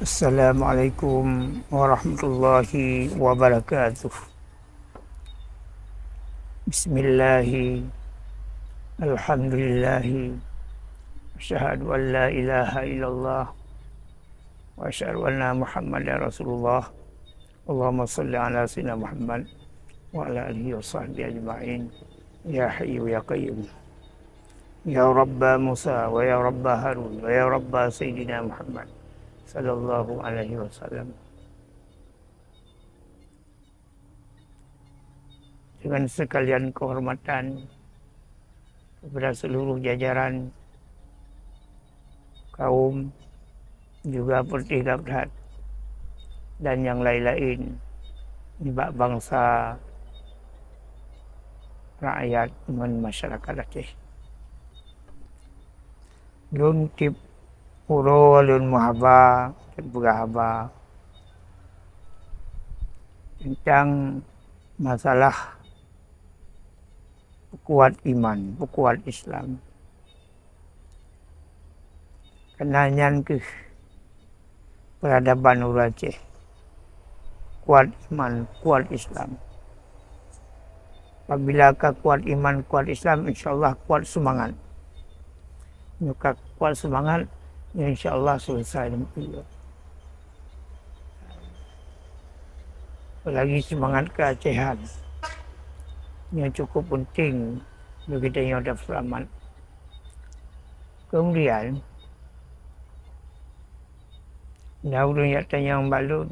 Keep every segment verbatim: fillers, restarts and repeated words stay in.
Assalamualaikum warahmatullahi wabarakatuh. Bismillah. Alhamdulillah. Asyhadu an la ilaha illallah wa asyhadu anna Muhammadar Rasulullah. Allahumma shalli ala sayyidina Muhammad wa ala alihi wa sahbihi ajma'in. Ya Hayyu ya Qayyum. Ya Rabba Musa wa ya Rabba Harun wa ya Rabba Sayyidina Muhammad sallallahu alaihi wasallam. Dengan sekalian kehormatan kepada seluruh jajaran kaum juga peurti gabdat dan nyang laén-laén nibak bansa, rakyat ngon masyarakat Aceh. Lôn tieb uroe lôn meuhaba, lôn peugah haba teuntang masalah peukuat iman, peukuat Islam. Karena nyan kheueh peuradaban ureuëng Aceh. Kuat iman, kuat Islam. Apabila ka kuat iman, kuat Islam, insya Allah kuat seumangat. Nyoe ka kuat seumangat, nyoe insya Allah selesai. Apalagi seumangat keuacehan. Nyoe cukup penting bagi geutanyoe dan seulamat. Kemudian, na ureuëng jak tanyong bak lôn,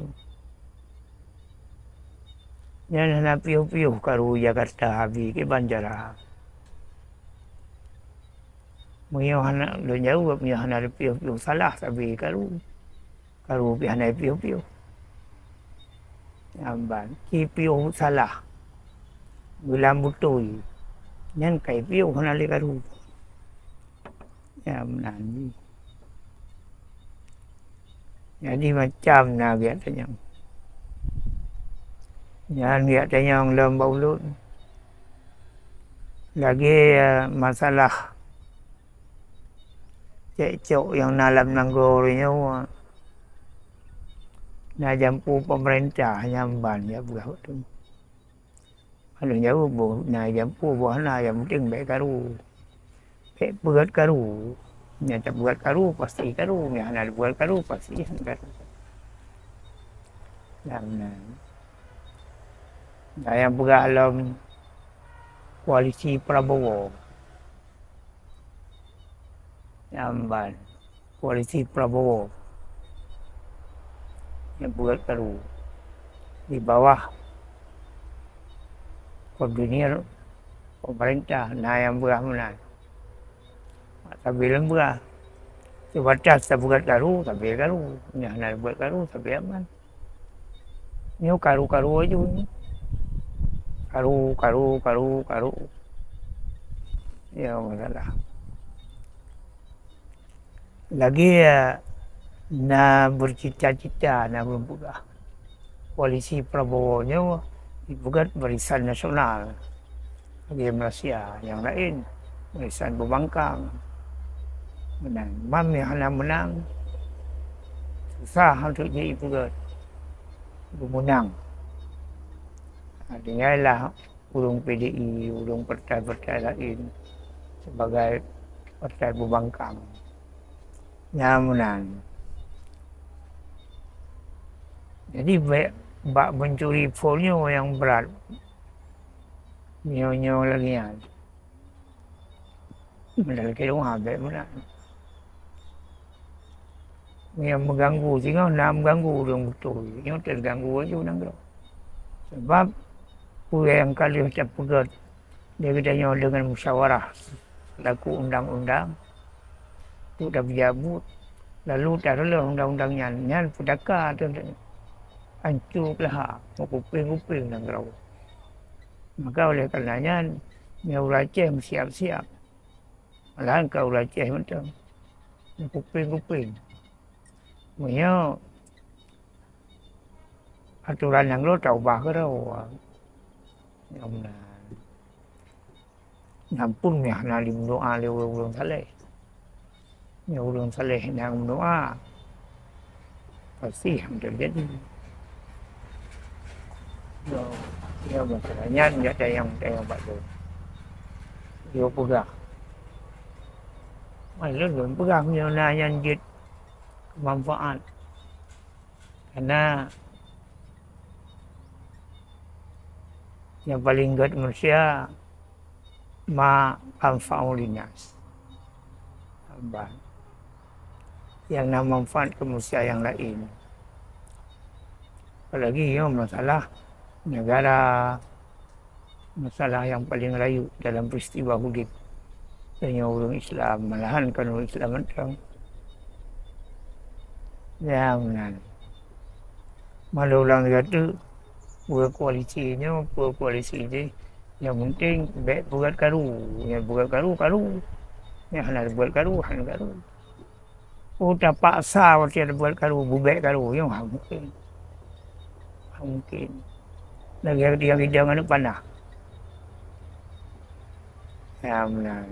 nyan hana piôh-piôh karu Jakarta, sabe kiban cara. Meunyoe hana, lôn jaweueb, meunyoe hana piôh-piôh salah, sabe karu. Karu pih hana piôh-piôh. Nyan ban, ci piôh salah, geulam beutôi, nyan ka piôh hana lé karu. Nyan meunan jih. Jadi macam na geutanyong. Nyan geutanyong lom bak ulôn. Lagée, eh, masalah cekcok nyang na lam nanggroe nyoe, na jampu pemerintah nyan ban jak peugah bak lôn. Lôn jaweueb, boh na jampu, boh hana, nyang penting bék karu. Bék peugét karu. Nyang tapeugét karu, pasti karu. Nyang hana tapeugét karu, pasti hana karu. Nyan meunan. Nyang peugah lom koalisi Prabowo. Nyan ban. Koalisi Prabowo nyang peugét karu di bawah koordinir pemerintah na nyang peugah meunan. Sabe lom peugah, sibatas tapeugét karu, sabe karu. Nyang hana tapeugét karu, sabe aman. Nyoe karu-karu aju nyoe. Karu, karu, karu, karu. Ya, masalah. Lagée na bercita-cita, na ureuëng peugah, koalisi Prabowo nyoe dipeugét Barisan Nasional. Lagée Malaysia nyang laén, Barisan Beubangkang. Meunan, ban nyang hana meunang, susah untuk jipeugét geumeunang. Tinggai lah ureuëng P D I, ureuëng partai-partai laén sebagai partai beubangkang. Nyan meunan. Jadi, bak, bak mencuri phon nyoe nyang brat. Nyoe-nyoe lagée nyan. Meudalkée doa bék meunan. Nyang meuganggu singoh na meuganggu ureuëng beutôi, nyoe teuganggu aju nanggroe. Sabab peue nyang ka lheueh tapeugét lé geutanyoe deungon musyawarah laku undang-undang, untuk tapeujabut, lalu tareuloh undang-undang nyan, nyan peudaka teuh, anco peulaha, meukupéng-kupéng nanggroe. Maka oleh karena nyan, meunyoe ureuëng Aceh meusiab-siab, malahan ka ureuëng Aceh mantong, meukupéng-kupéng. Meunyoe atoran nanggroe taubah keudroe. Nyang meunan. Nyan pun nyang hana jimeudoá lé ureuëng-ureuëng saleh. Nyoe ureuëng saleh nyang meudoá. Pasti yang terjadi. Yo, yo, masalah nyan, nyan ada yang, ada yang bak lôn. Yo peugah. Maklum lôn peugah meunyoe na nyan jeuet manfaat. Karena yang paling gét manusia ma anfa'u linnas. Ban. Yang na manfaat keu manusia yang lain. Apalagi nyoe masalah negara, masalah yang paling rayeuk dalam peristiwa udeb. Tanyoe ureuëng Islam, malahan kon ureuëng Islam mantong. Nyang meunan. Malu ulang lagée tu, peue koalisi nyoe, peue koalisi jih, nyang penting bék buet karu. Nyang buet karu, karu. Nyang hana buet karu, hana karu. Oh, tapaksa watée buet karu, bubék karu, nyoe hana mungkin. Hana mungkin. Lagée nyang idong aneuëk panah. Ya, meunan.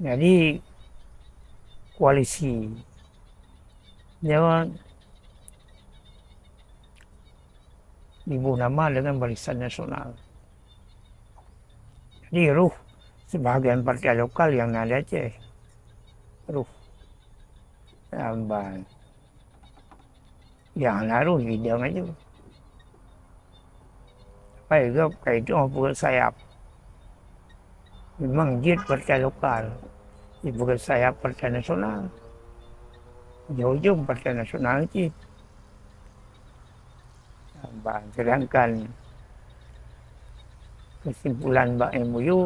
Jadi, koalisi nyoe diboh nama dengan Barisan Nasional. Jadi, roh sebahagian partai lokal yang na di Aceh. Roh. Lamban. Nyang na roh idong aju. Pai gob ka idong peugét sayap. Memang jeuet partai lokal. Di peugét sayap partai nasional. Di ujong partai nasional cit. Ban, sedangkan kesimpulan bak M O U,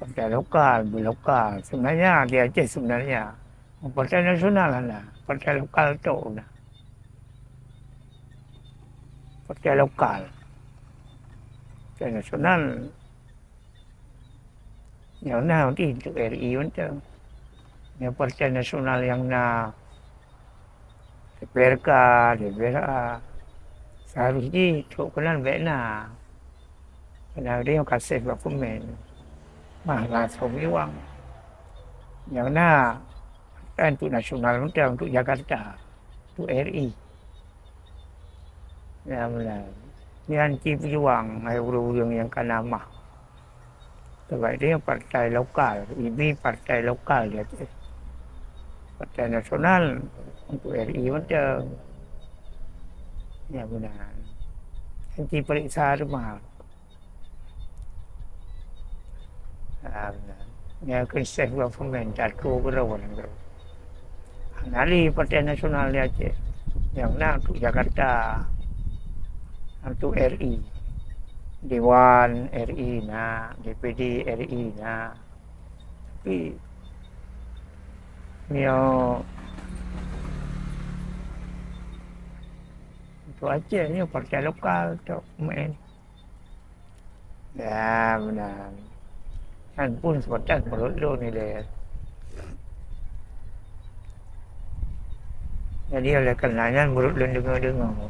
partai lokal, berlokal. Sebenarnya di Aceh sebenarnya. Partai nasional hana, partai lokal tok na. Partai lokal. Partai nasional nyang na di untuk R I mantong. Nyang partai nasional nyang na D P R K, D P R A. Seharus jih trok keunan bék na. Keunan dia nyang kaseh bak pemen. Mah langsung iwang. Nyang na kan untuk nasional mantong, untuk Jakarta, untuk R I. Nyang meunan. Nyan ci peujuang hai ureuëng-ureuëng nyang ka na mah. Sabab dia partai lokal, ibi partai lokal dia tu. Partai nasional untuk R I mantong. Ya benar. Nanti periksa rumah. Ah, benar. Ya, konsep government, satu ke dua orang tu. Hana lé partai nasional di Aceh. Nyang na untuk Jakarta, untuk R I. Dewan R I na, D P D R I na. Tapi, nyoe, untuk Aceh nyoe partai lokal tok main. Ya, benar. Nyan pun sebatas menurut lôn nilai. Jadi, oleh karena nyan, menurut lôn deungoe-deungoe.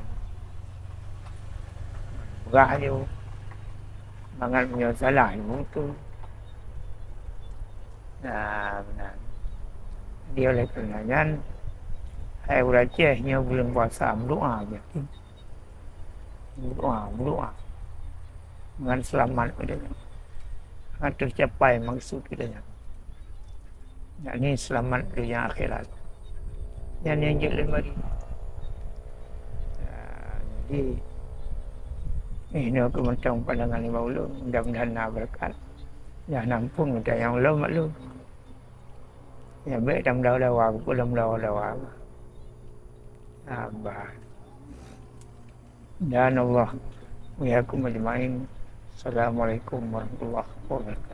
Peugah aju. Mangat meunyoe salah, ilmu tu. Nah, benar. Jadi, oleh karena nyan, hai ureuëng Aceh nyoe buleuen puasa, meudoa, yakin. Meudoa, meudoa. Ngon seulamat geutanyoe. Ngon teucapai maksud geutanyoe. Yakni seulamat donya akhirat. Nyan nyang jeuet lé Nabi. Ah, jadi, eh, nyoe keuh mantong pandangan nibak ulôn. Mudah-mudahan na beureukat. Nyang na muphom geutanyoe lom maklum. Ya, bék tameudawa-dawa, keupeue tameudawa-dawa. Sabar. Dan Allah. Wa iyyakum ajma'in. Assalamualaikum warahmatullahi wabarakatuh.